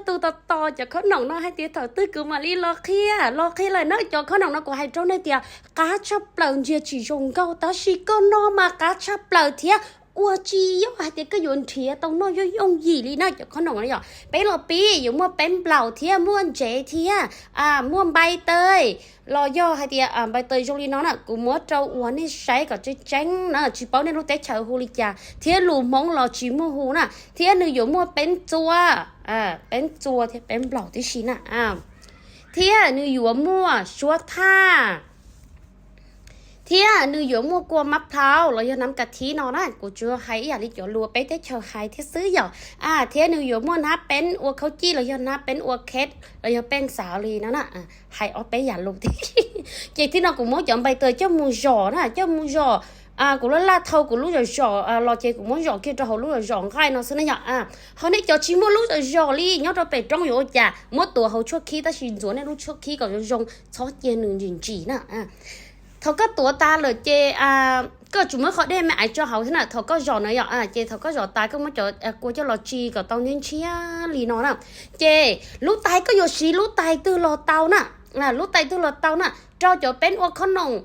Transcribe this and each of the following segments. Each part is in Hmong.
tu tos tos cov khob noom no hais tias thaum twg kuv mam li los qhia, los qhia lawm na. Cov khob noom no kuv hais rau nej tias qab tshaj plaws, ntsiag tsis zoo nkauj, tab sis koj noj mas qab tshaj plaws thiab ua tsis yog hais tias koj yuav nrhiav tau noj yooj yooj yim li na cov khob noom no yom. Peb los pib yuav muaj peeb nplaum thiab muaj ntsev thiab muaj npai tawg, los yog hais tias npai tawg zoo li no na, kuv muab rau uas nej saib kom tseeb tseeb na, tsis paub nej lub teb chaws hu li cas thiab lus Hmoob los tsis muaj hu na. Thiab nws yuav muaj peeb txua, peeb txua thiab peeb nplaum tib si na. Thiab nws yuav muaj suab thaj, thiab nws yuav muaj kua mab plhaub los yog nab kas thib no na, kuv tsuas hais ib yam li cov lus peb teb chaws hais thiab xwb yom. Thiab nws yuav muaj hnab peeb ua khaub cij los yog hnab peeb ua khev los yog peeb xav li no na, hais ob peb yam lus thiab. Ces thib no kuv muab cov npai tawg coj mus zom na, coj mus zom. Kuv laj laj thau kuv lub zom zom los ces kuv muab zom kiag rau hauv lub zom zom nqaij no xwb na yom. Ho nej cov tsis muaj lub zom zom li nyob rau pem roob yuav ua cas, muab tuav hauv tshuaj khib tab sis ntxuav nej lub tshuaj khib kom zoo zoo, txhob cia nws ntsim ntsim na. Thaum koj tuav tas lawm ces koj tsum muab qhov dej me aiv tso hauv thiab na, thaum koj zom na yom. Ces thaum koj zom tas koj muab cov kua coj los tsis kom tau ntshiab ntshiab li no na. Ces lub tais koj yuav siv lub tais twg los tau na, lub tais twg los tau na, rau cov peeb ua khob noom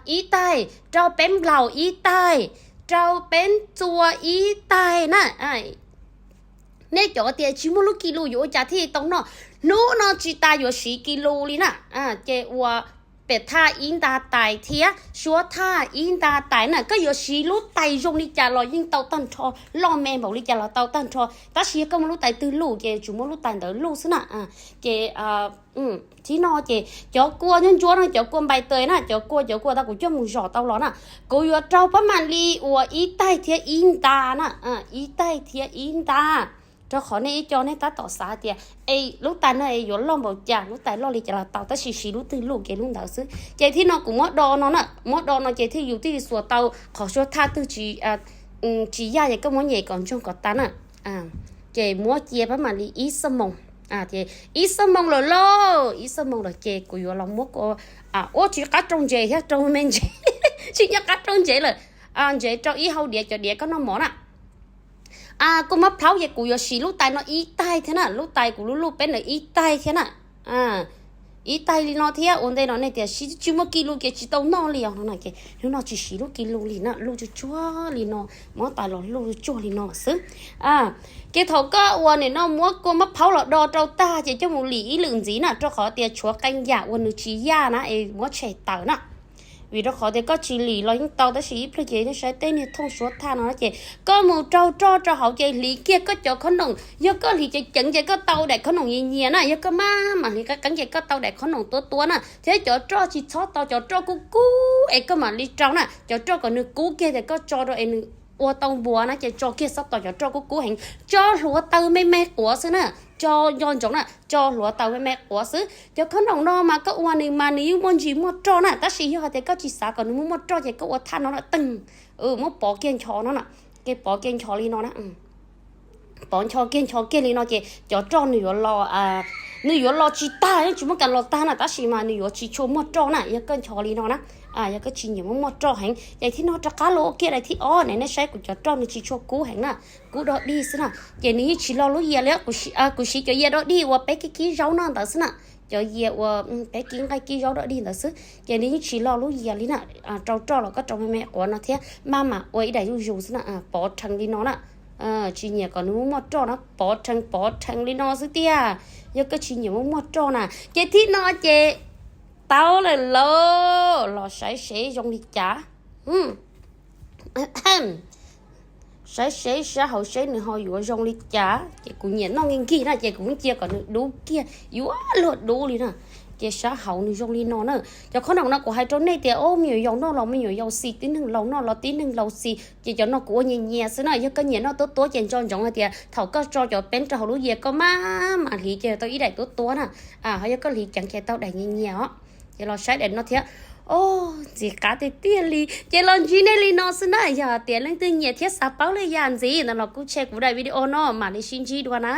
ib tais, rau peeb nplaum ib tais, rau peeb txua ib tais na. Nej cov tias tsis muaj lub ki lus yuav ua cas thiaj tau noj, hnub no tsis tas yuav siv ki lus li na. Ces ua pem thaj ib nta tais thiab suab thaj ib nta tais na, koj yuav siv lub tais zoo li cas los yeej tau tag nrho, loj me npaum li cas los tau tag nrho, tab sis yog koj muaj lub tais twg luj ces tsum muab lub tais ntawd luj xwb na. Ces thib no ces cov kua ntsuab ntsuab no, cov kua npai tawg na, cov kua, cov kua tau kuv coj mus zom tau los na, kuv yuav rau pab mam li ua ib tais thiab ib nta na, ib tais thiab ib nta. Rau qhov nej ib co nej tab tom xav tias es lub tais no es yuav loj npaum cas, lub tais loj li cas los tau, tab sis siv lub twg luj ces lub ntawd xwb. Ces thib no kuv muab do no na, muab do no ces thiaj yus thiaj li xuas tau qhov suab thaj twg tsis yaj ces koj muab nyem kom ntsoog kom tas na. Ces muab cia pab mam li ib xuab moos, ib xuab moos lawm lauj, ib xuab moos lawm ces kuv yuav los muab kua, ua tsis qab rau ntsev thiab, rau me ntsev, tsis nyob qab rau ntsev lawm. Ntsev rau ib hau diav, cov diav koj noj mov na. Kua mab plhaub ces kuv yuav siv lub tais no ib tais thiab na, lub tais kuv luj luj peb ntawd ib tais thiab na. Ib tais li no thiab, ua ntej no nej tias siv tsis muaj ki lus ces tsis tau noj li os no ces hnub no tsis siv lub ki lus li na, luj tsuag tsuag li no, muab tais los luj tsuag tsuag li no xwb. Ces thaum koj ua nim no muab kua mab plhaub los do rau tag ces coj mus lim ib lwm ntxiv na, rau qhov tias tshuav qee yam uas nws tsis yaj na es muab tshem tawm na. Vim rau qhov tias koj tsis lim los yeej tau, tab sis ib pliag ces nej saib tej niag thooj suab thaj no ces koj mus rau roj rau hauv ces hliv kiag koj cov khob noom. Yog koj hliv ceev ceev ces koj tau daim khob noom nyias nyias na, yog koj maj mam hliv qeeb qeeb ces koj tau daim khob noom tuab tuab na. Thiab cov roj tsis txhob tau cov roj kub kub es koj mam li rau na, cov roj kom nws kub kiag tias koj tso rau es nws ua tau npuas na, ces tso kiag txhob tau cov roj kub kub heev, tso hluav taws me me quav xwb na, tso nco ntsoov na, tso hluav taws me me quav xwb. Cov khob noom no mas koj ua nws mas nws yeej muaj ntsis muaj roj na, tab sis yog hais tias koj tsis xav kom nws muaj muaj roj ces koj ua thaj no na, teeg, muab pov kiag ncho no na, ces pov kiag ncho li no na. Pov ncho kiag ncho kiag li no ces cov roj nws yuav los, nws yuav los tsis tag, yeej tsis muaj kas los tag na, tab sis mas nws yuav tsis tshua muaj roj na yog koj ncho li no na. Yog koj tsis nyiam muaj muaj roj heev ces thib no rov qab los ua kiag daim thib ob ne, nej saib kuv cov roj nws tsis tshua kub heev na, kub dog dig xwb na, ces nws yeej tsis lo lub yias li. Kuv siv cov yias dog dig uas peb kib kib zaub no ntawd xwb na, cov yias uas peb kib nqaij kib zaub dog dig ntawd xwb ces nws yeej tsis lo lub yias li na. Rau roj los koj rau me me quav no thiab maj mam ua ib daim zuj zus xwb na, pov rhees li no na. Tsis nyiam kom nws muaj muaj roj na, pov rhees pov rhees li no xwb tiag, yog koj tsis nyiam muaj muaj roj na. Ces thib no ces tau lawm lauj, los saib seb zoo li cas. Saib seb sab hauv seb nws ho yuav zoo li cas, ces kuv nyiam noj nkig nkig na ces kuv muab cia kom nws dub kiag yuav luag dub li na. Ces sab hauv nws zoo li no na. Cov khob noom no kuv hais rau nej tias o me nyuam yaus noj los me nyuam yaus xis, tib neeg laus noj los tib neeg laus xis, ces cov no kuv ua nyias nyias xwb na. Yog koj nyiam noj tuab tuab ces nco ntsoov hais tias thaum koj tso cov peeb rau hauv lub yias koj maj mam hliv ces tau ib daim tuab tuab na. Ho yog koj hliv ceev ces tau daim nyias nyias os. Ces los saib daim no thiab. O, ntxim qab tiag tiag li. Ces los ntsib nej li no xwb na, yog tias leej twg nyiam thiab xav paub lwm yam ntxiv ntawm no kuj tshem kuv daim video no mam li sib ntsib dua na.